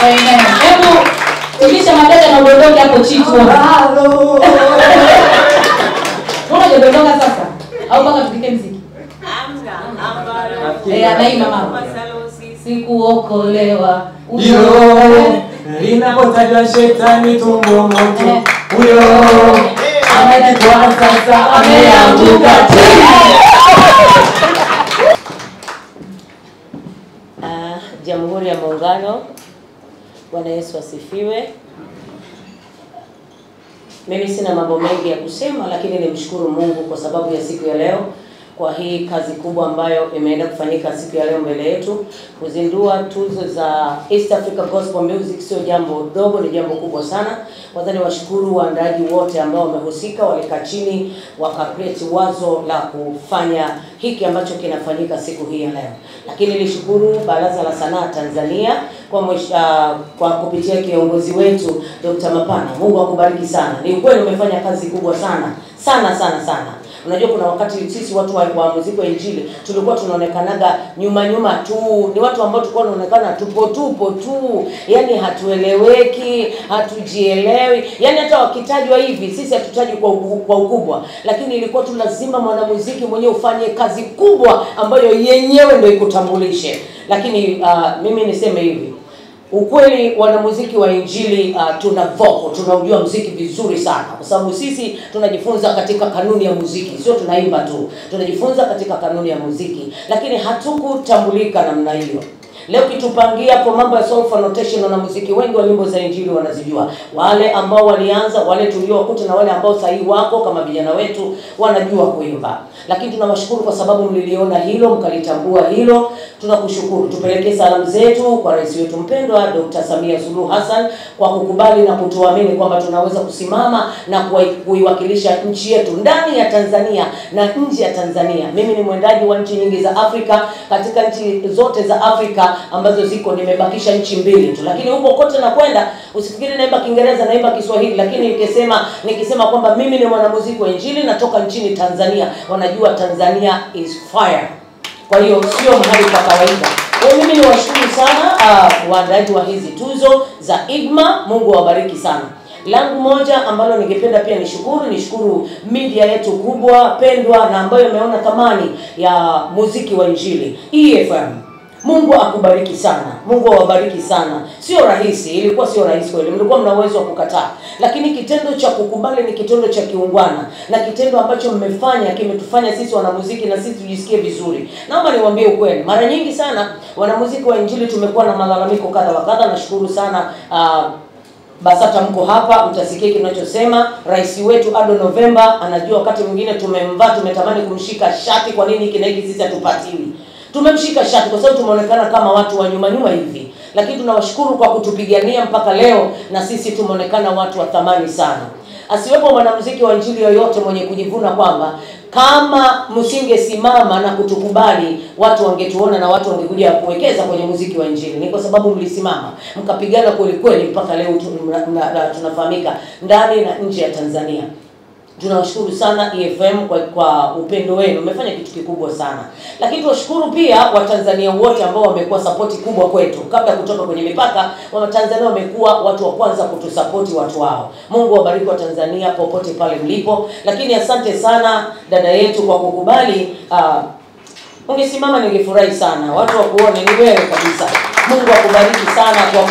Amen. Hebu timisha mabega na udondoke hapo chini tuone. Mbona hujadondoka sasa? Au mpaka tupike mziki? Hamna. Anaimba mama. Sikuokolewa. Yo, linapotajwa shetani tumbo moto. Huyo amejitoa sasa ameanguka tena. Jamhuri ya Muungano. Bwana Yesu asifiwe. Mimi sina mambo mengi ya kusema, lakini nimshukuru Mungu kwa sababu ya siku ya leo, kwa hii kazi kubwa ambayo imeenda kufanyika siku ya leo mbele yetu. Kuzindua tuzo za East Africa Gospel Music sio jambo dogo, ni jambo kubwa sana. Kwanza niwashukuru waandaaji wote ambao wamehusika, walikaa chini wakacreate wazo la kufanya hiki ambacho kinafanyika siku hii ya leo. Lakini nilishukuru Baraza la Sanaa Tanzania kwa kupitia kiongozi wetu Dr. Mapana. Mungu akubariki sana. Ni ukweli umefanya kazi kubwa sana. Sana sana sana. Unajua kuna wakati sisi watu wa muziki wa Injili tulikuwa tunaonekanaga nyuma nyuma tu, ni watu ambao tulikuwa tunaonekana tupo tupo tu, yani hatueleweki, hatujielewi, yani hata wakitajwa hivi sisi hatutajwi kwa ukubwa, lakini ilikuwa tu lazima mwanamuziki mwenyewe ufanye kazi kubwa ambayo yenyewe ndio ikutambulishe. Lakini mimi niseme hivi, ukweli wanamuziki wa Injili tuna vocal, tunaujua muziki vizuri sana, kwa sababu sisi tunajifunza katika kanuni ya muziki, sio tunaimba tu, tunajifunza katika kanuni ya muziki, lakini hatukutambulika namna hiyo. Leo kitupangia kwa mambo ya solfa notation, na muziki wengi wa nyimbo za Injili wanazijua. Wale ambao walianza, wale tuliowakuta na wale ambao sasa hivi wako kama vijana wetu wanajua kuimba. Lakini tunawashukuru kwa sababu mliliona hilo, mkalitambua hilo. Tunakushukuru. Tupeleke salamu zetu kwa rais wetu mpendwa Dr. Samia Suluhu Hassan kwa kukubali na kutuamini kwamba tunaweza kusimama na kuiwakilisha nchi yetu ndani ya Tanzania na nje ya Tanzania. Mimi ni mwendaji wa nchi nyingi za Afrika, katika nchi zote za Afrika ambazo ziko nimebakisha nchi mbili tu. Lakini huko kote na kwenda, usifikiri naimba Kiingereza, naimba Kiswahili, lakini nikisema kwamba mimi ni mwanamuziki wa Injili natoka nchini Tanzania, wanajua Tanzania is fire. Kwa hiyo sio mahali pa kawaida. Kwa mimi niwashukuru sana waandaaji wa hizi tuzo za IGMA. Mungu awabariki sana. Langu moja ambalo ningependa pia nishukuru media yetu kubwa pendwa na ambayo imeona thamani ya muziki wa Injili, EFM. Mungu akubariki sana. Mungu awabariki sana. Sio rahisi, ilikuwa sio rahisi kweli. Mlikuwa mna uwezo wa kukataa. Lakini kitendo cha kukubali ni kitendo cha kiungwana, na kitendo ambacho mmefanya kimetufanya sisi wanamuziki na sisi tujisikie vizuri. Naomba niwaambie ukweli. Mara nyingi sana wanamuziki wa Injili tumekuwa na malalamiko kadha wa kadha. Nashukuru sana BASATA mko hapa, mtasikia kinachosema. Rais wetu Ado Novemba anajua wakati mwingine tumemvaa, tumetamani kumshika shati, kwa nini hiki na hiki sisi hatupatiwi. Tumemshika shati kwa sababu tumeonekana kama watu wa nyuma nyuma hivi. Lakini tunawashukuru kwa kutupigania mpaka leo, na sisi tumeonekana watu wa thamani sana. Asiwepo mwanamuziki wa Injili yoyote mwenye kujivuna kwamba kama msingesimama na kutukubali watu wangetuona na watu wangekuja kuwekeza kwenye muziki wa Injili. Ni kwa sababu mlisimama mkapigana kweli kweli mpaka leo tunafahamika ndani na nje ya Tanzania. Tunawashukuru sana EFM kwa upendo wenu. Mmefanya kitu kikubwa sana. Lakini tunashukuru pia Watanzania wote ambao wamekuwa support kubwa kwetu. Kabla kutoka kwenye mipaka, Watanzania wamekuwa watu wa kwanza kutusupport watu wao. Mungu awabariki Watanzania popote pale mlipo. Lakini asante sana dada yetu kwa kukubali. Ungesimama ningefurahi sana. Watu wakuone ni wewe kabisa. Mungu akubariki sana kwa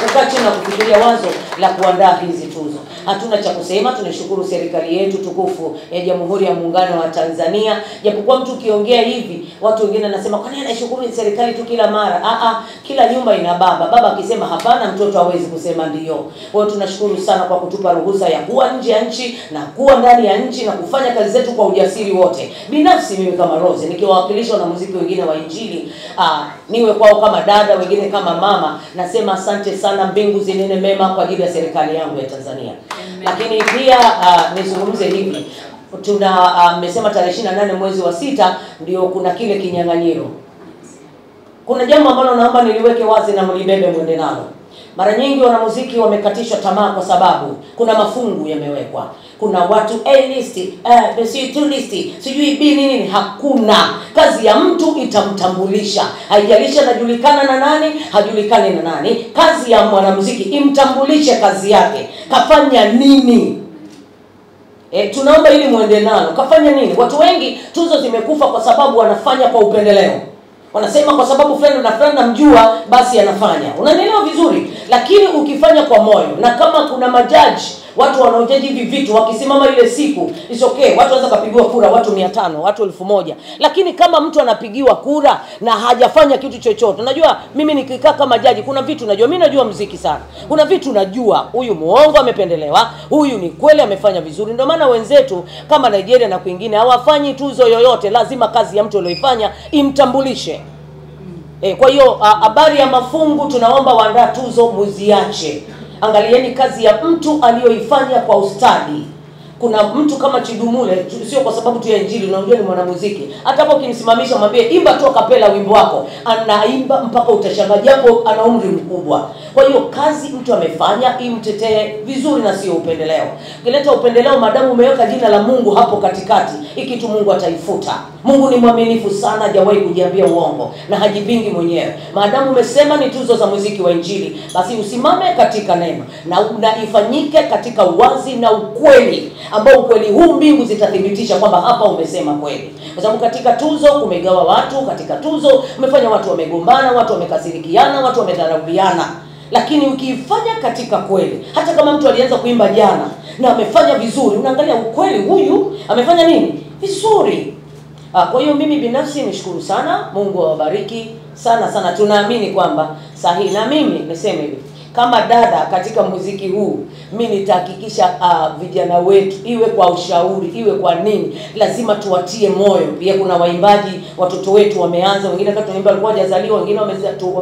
kukaa chini na kufikiria wazo la kuandaa hizi tuzo. Hatuna cha kusema, tunashukuru serikali yetu tukufu ya Jamhuri ya Muungano wa Tanzania. Japokuwa mtu ukiongea hivi, watu wengine wanasema kwa nini anashukuru serikali tu kila mara? Kila nyumba ina baba. Baba akisema hapana, mtoto hawezi kusema ndio. Kwa hiyo tunashukuru sana kwa kutupa ruhusa ya kuwa nje ya nchi na kuwa ndani ya nchi na kufanya kazi zetu kwa ujasiri wote. Binafsi mimi kama Rose nikiwawakilisha na muziki wengine wa Injili, niwe kwao kama dada, wengine kama mama, nasema asante sana, mbingu zinene mema kwa ajili ya serikali yangu ya Tanzania. Amen. Lakini pia nizungumze hivi, tuna mmesema tarehe 28 mwezi wa 6 ndio kuna kile kinyang'anyiro. Kuna jambo ambalo naomba niliweke wazi na mlibebe mwende nalo. Mara nyingi wanamuziki wamekatishwa tamaa kwa sababu kuna mafungu yamewekwa. Kuna watu A list, C list, sijui B nini, hakuna. Kazi ya mtu itamtambulisha. Haijalishi anajulikana na nani, hajulikani na nani. Kazi ya mwanamuziki imtambulishe kazi yake. Kafanya nini? Tunaomba ili muende nalo. Kafanya nini? Watu wengi tuzo zimekufa kwa sababu wanafanya kwa upendeleo. Wanasema kwa sababu fulani na fulani namjua basi anafanya. Unanielewa vizuri? Lakini ukifanya kwa moyo, na kama kuna majaji, watu wanaojaji hivi vitu wakisimama ile siku, it's okay, watu wanaweza kupigiwa kura watu 500, watu 1000. Lakini kama mtu anapigiwa kura na hajafanya kitu chochote, unajua mimi nikikaa kama jaji kuna vitu najua, mimi najua muziki sana. Kuna vitu najua huyu muongo amependelewa, huyu ni kweli amefanya vizuri. Ndio maana wenzetu kama Nigeria na kwingine hawafanyi tuzo yoyote, lazima kazi ya mtu aliyoifanya imtambulishe. Kwa hiyo habari ya mafungu tunaomba waandaa tuzo muziache. Angalieni kazi ya mtu aliyoifanya kwa ustadi. Kuna mtu kama Chidumule, sio kwa sababu tu ya Injili, unajua ni mwanamuziki. Hata hapo ukimsimamisha mwambie imba tu kapela wimbo wako, anaimba mpaka utashangaa, japo ana umri mkubwa. Kwa hiyo kazi mtu amefanya imtetee vizuri na sio upendeleo. Ukileta upendeleo, madamu umeweka jina la Mungu hapo katikati, hiki kitu Mungu ataifuta. Mungu ni mwaminifu sana, hajawahi kujiambia uongo na hajipingi mwenyewe. Maadamu umesema ni tuzo za muziki wa Injili, basi usimame katika neno na ifanyike katika uwazi na ukweli, ambao ukweli huu mbingu zitathibitisha kwamba hapa umesema kweli. Kwa sababu katika tuzo kumegawa watu, katika tuzo umefanya watu wamegombana, watu wamekasirikiana, watu wamedharauliana. Lakini ukiifanya katika kweli, hata kama mtu alianza kuimba jana na amefanya vizuri, unaangalia ukweli, huyu amefanya nini? Vizuri. Kwa hiyo mimi binafsi nishukuru sana, Mungu awabariki sana sana. Tunaamini kwamba sahihi, na mimi niseme hivi, kama dada katika muziki huu, mimi nitahakikisha vijana wetu, iwe kwa ushauri, iwe kwa nini, lazima tuwatie moyo. Pia kuna waimbaji watoto wetu wameanza, wengine hata tunaimba walikuwa hawajazaliwa, wengine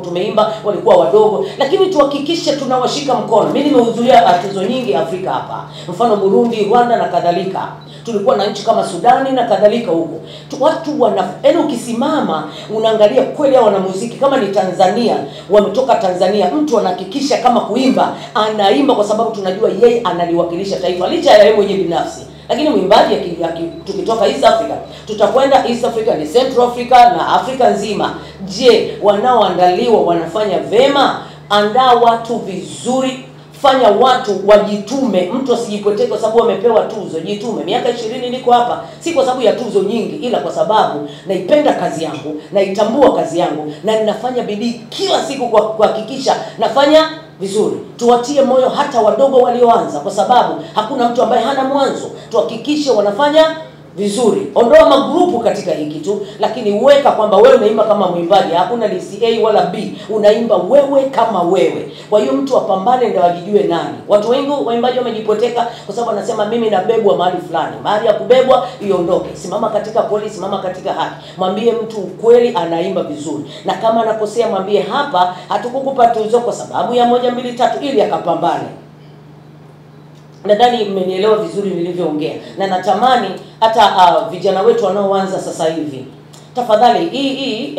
tumeimba walikuwa wadogo, lakini tuhakikishe tunawashika mkono. Mimi nimehudhuria tuzo nyingi Afrika hapa, mfano Burundi, Rwanda na kadhalika. Tulikuwa na nchi kama Sudani na kadhalika huko. Watu wana, yaani ukisimama unaangalia kweli hao wanamuziki kama ni Tanzania, wametoka Tanzania, mtu anahakikisha kama kuimba, anaimba kwa sababu tunajua yeye analiwakilisha taifa licha ya yeye mwenyewe binafsi. Lakini mwimbaji tukitoka East Africa, tutakwenda East Africa ni Central Africa na Afrika nzima. Je, wanaoandaliwa wanafanya vema? Andaa watu vizuri, fanya watu wajitume, mtu asijipotee kwa sababu amepewa tuzo. Jitume. Miaka 20 niko hapa si kwa sababu ya tuzo nyingi, ila kwa sababu naipenda kazi yangu, naitambua kazi yangu, na ninafanya bidii kila siku kwa kuhakikisha nafanya vizuri. Tuwatie moyo hata wadogo walioanza, kwa sababu hakuna mtu ambaye hana mwanzo. Tuhakikishe wanafanya vizuri. Ondoa magrupu katika hii kitu, lakini weka kwamba wewe unaimba kama mwimbaji, hakuna list A wala B, unaimba wewe kama wewe. Kwa hiyo mtu apambane ndio ajijue nani. Watu wengi waimbaji wamejipoteka kwa sababu wanasema mimi nabebwa mahali fulani. Mahali ya kubebwa iondoke. Simama katika kweli, simama katika haki. Mwambie mtu ukweli, anaimba vizuri. Na kama anakosea mwambie hapa hatukukupa tuzo kwa sababu ya 1 2 3, ili akapambane. Nadhani mmenielewa vizuri nilivyoongea. Na natamani hata vijana wetu wanaoanza sasa hivi, tafadhali hii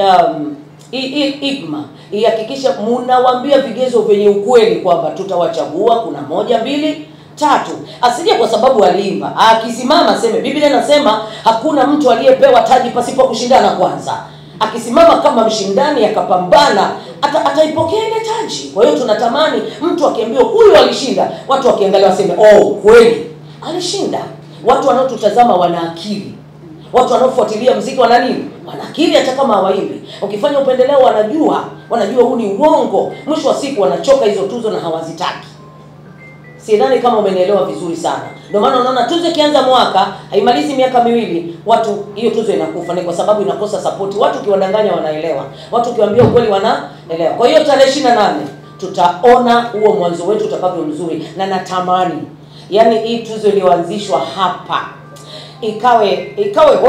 IGMA ihakikishe mnawaambia vigezo vyenye ukweli kwamba tutawachagua, kuna 1 2 3. Asije kwa sababu aliimba, akisimama aseme Biblia inasema hakuna mtu aliyepewa taji pasipo kushindana kwanza. Akisimama kama mshindani akapambana, ataipokea ile taji. Kwa hiyo tunatamani mtu akiambiwa huyu alishinda, watu wakiangalia waseme oh, kweli alishinda. Watu wanaotutazama wana akili. Watu wanaofuatilia muziki wana nini? Wana akili hata kama hawaimbi. Ukifanya upendeleo wanajua huu ni uongo. Mwisho wa siku wanachoka hizo tuzo na hawazitaki. Sidhani kama umenielewa vizuri sana. Ndio maana unaona tuzo ikianza mwaka, haimalizi miaka miwili, watu hiyo tuzo inakufa. Ni kwa sababu inakosa support. Watu ukiwadanganya wanaelewa. Watu ukiwaambia ukweli wanaelewa. Kwa hiyo tarehe 28 tutaona huo mwanzo wetu utakavyo mzuri, na natamani yani hii tuzo iliyoanzishwa hapa ikawe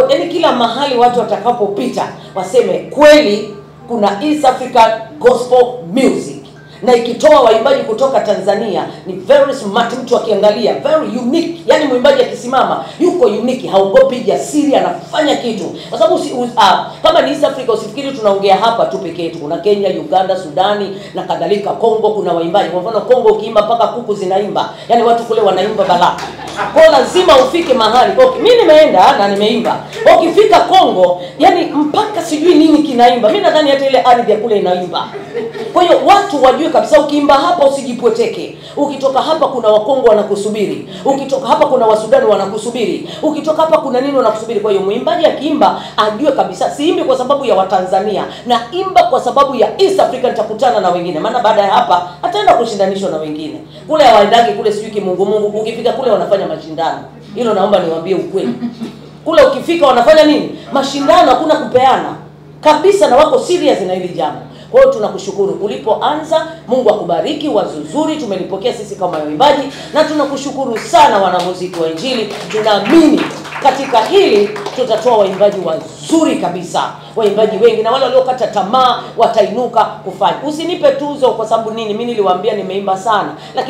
yani kila mahali watu watakapopita waseme kweli kuna East African Gospel Music. Na ikitoa waimbaji kutoka Tanzania ni very smart, mtu akiangalia very unique. Yani mwimbaji akisimama yuko unique, haogopi, jasiri, anafanya kitu. Kwa sababu kama ni East Africa usifikiri tunaongea hapa tu pekee yetu. Kuna Kenya, Uganda, Sudani na kadhalika. Kongo kuna waimbaji. Kwa mfano Kongo ukiimba mpaka kuku zinaimba. Yani watu kule wanaimba balaa. Kwa lazima ufike mahali. Okay, mimi nimeenda na nimeimba. Ukifika Kongo, yani mpaka sijui nini kinaimba. Mimi nadhani hata ile ardhi ya kule inaimba. Kwa hiyo watu wajue kabisa ukiimba hapa usijipweteke. Ukitoka hapa kuna Wakongo wanakusubiri. Ukitoka hapa kuna Wasudani wanakusubiri. Ukitoka hapa kuna nini wanakusubiri. Kwa hiyo mwimbaji akiimba ajue kabisa siimbi kwa sababu ya Watanzania, na imba kwa sababu ya East Africa, nitakutana na wengine. Maana baada ya hapa ataenda kushindanishwa na wengine. Kule hawaendagi kule sijui kimungu mungu. Ukifika kule wanafanya mashindano. Hilo naomba niwaambie ukweli. Kule ukifika wanafanya nini? Mashindano, hakuna kupeana. Kabisa, na wako serious na hili jambo. Kwa hiyo tunakushukuru ulipoanza, Mungu akubariki, wazo zuri tumelipokea sisi kama waimbaji, na tunakushukuru sana wanamuziki wa Injili. Tunaamini katika hili tutatoa waimbaji wazuri kabisa, waimbaji wengi, na wale waliokata tamaa watainuka kufanya. Usinipe tuzo kwa sababu nini? Mimi niliwaambia nimeimba sana. Lakini